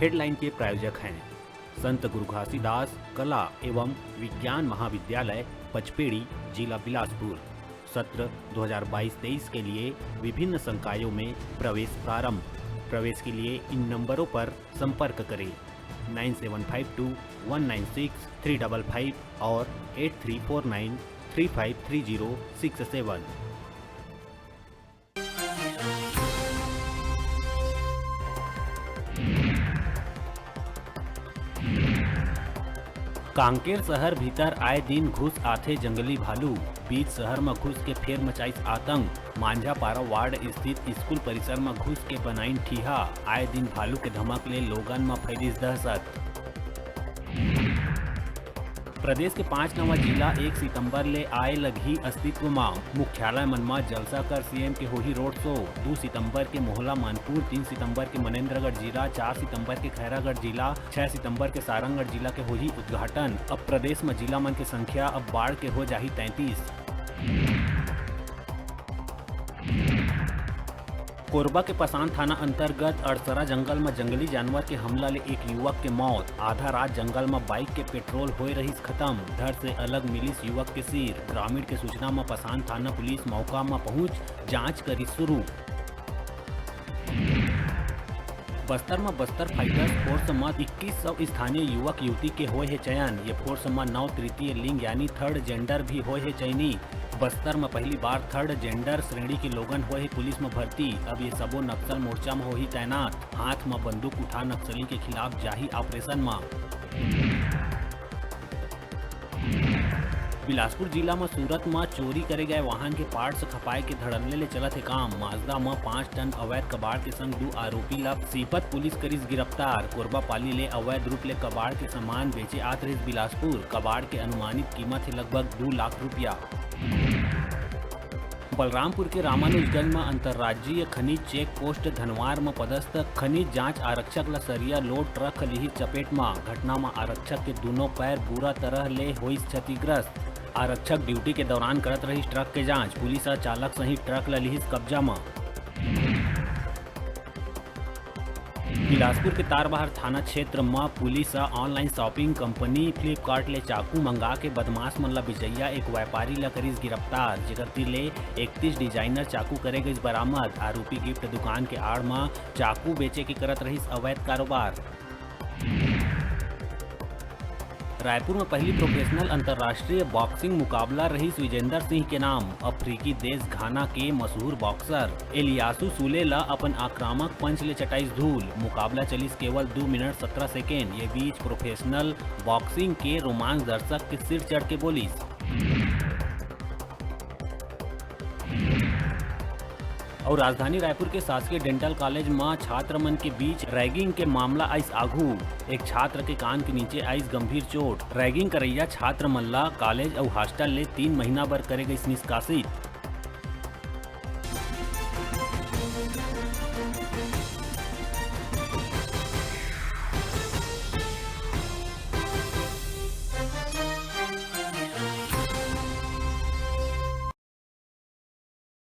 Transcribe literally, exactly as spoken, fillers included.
Headline के प्रायोजक हैं संत गुरु घासीदास कला एवं विज्ञान महाविद्यालय पचपेड़ी, जिला बिलासपुर। सत्र दो हज़ार बाईस तेईस के लिए विभिन्न संकायों में प्रवेश प्रारंभ। प्रवेश के लिए इन नंबरों पर संपर्क करें, nine seven five two one nine six three double five और eight three four nine three five three zero six seven. Kanker शहर भीतर आए दिन घुस आथे जंगली भालू। बीच शहर म घुस के फेर मचाइस आतंक। मांझापारा वार्ड स्थित स्कूल परिसर म घुस के बनाइन ठीहा। आए दिन भालू के धमक ले लोगन म फैलिस दहशत। प्रदेश के पांच नवा जिला एक सितंबर ले आए लगही अस्तित्व म। मुख्यालय मन म जलसा कर सीएम के होही रोड शो। दू सितंबर के मोहला मानपुर, तीन सितंबर के मनेंद्रगढ़ जिला, चार सितंबर के खैरागढ़ जिला, छह सितंबर के सारंगढ़ जिला के होही उद्घाटन। अब प्रदेश म जिला मन के संख्या अब बाढ़ के हो जाही तैंतीस। कोरबा के पसान थाना अंतर्गत अड़सरा जंगल म जंगली जानवर के हमला ले एक युवक के मौत। आधा रात जंगल म बाइक के पेट्रोल होए रहिस खत्म। धड़ से अलग मिलिस युवक के सिर। ग्रामीण के सूचना म पसान थाना पुलिस मौका म पहुंच जांच करिस शुरू। बस्तर म बस्तर फाइटर्स फोर्स म इक्कीस सौ स्थानीय युवक युवती के होए हे चयन। ये फोर्स म नौ तृतीय लिंग यानी थर्ड जेंडर भी होए हे चयनी। बस्तर म पहली बार थर्ड जेंडर श्रेणी के लोगन होए हे पुलिस म भर्ती। अब ये सबो नक्सल मोर्चा म होही तैनात। हाथ म बंदूक उठा नक्सली के खिलाफ जाही ऑपरेशन म। बिलासपुर जिला म सूरत म चोरी करे गए वाहन के पार्ट्स खपाए के धड़ल्ले ले चलत हे काम। माजदा म पाँच टन अवैध कबाड़ के संग दू आरोपी ला सीपत पुलिस करिस गिरफ्तार। कोरबापाली ले अवैध रूप ले कबाड़ के सामान बेचे आत रहिस बिलासपुर। कबाड़ के अनुमानित कीमत हे लगभग दू लाख रुपया। बलरामपुर के रामानुजगंज म अंतर्राज्यीय खनिज चेक पोस्ट धनवार म पदस्थ खनिज जांच आरक्षक ल सरिया लोड ट्रक ह लिहिस चपेट म। घटना म आरक्षक के दूनों पैर बुरा तरह ले होइस क्षतिग्रस्त। आरक्षक ड्यूटी के दौरान करत रहिस ट्रक के जांच। पुलिस ह चालक सहित ट्रक ल लिहिस कब्जा म। बिलासपुर के तारबहार थाना क्षेत्र म पुलिस ह ऑनलाइन शॉपिंग कंपनी Flipkart ले चाकू मंगा के बदमाश मन ल बिचइया एक व्यापारी ल करिस गिरफ्तार, जेकर तीर ले इकतीस डिजाइनर चाकू करे गइस बरामद। आरोपी गिफ्ट दुकान के आड़ म चाकू बेचे के करत रहिस अवैध कारोबार। रायपुर म पहली प्रोफेशनल अंतर्राष्ट्रीय बॉक्सिंग मुकाबला रहिस विजेंदर सिंह के नाम। अफ्रीकी देश घाना के मशहूर बॉक्सर एलियासू सूले ल अपन आक्रामक पंच ले चटाइस धूल। मुकाबला चलिस केवल दू मिनट सत्रह सेकेंड। ये बीच प्रोफेशनल बॉक्सिंग के रोमांस दर्शक के सिर चढ़ के बोलिस। अउ राजधानी रायपुर के शासकीय डेंटल कॉलेज म छात्र मन के बीच रैगिंग के मामला आइस आघू। एक छात्र के कान के नीचे आइस गंभीर चोट। रैगिंग करइया छात्र मन ला कॉलेज अउ हॉस्टल ले तीन महीना बर करे गइस निष्कासित।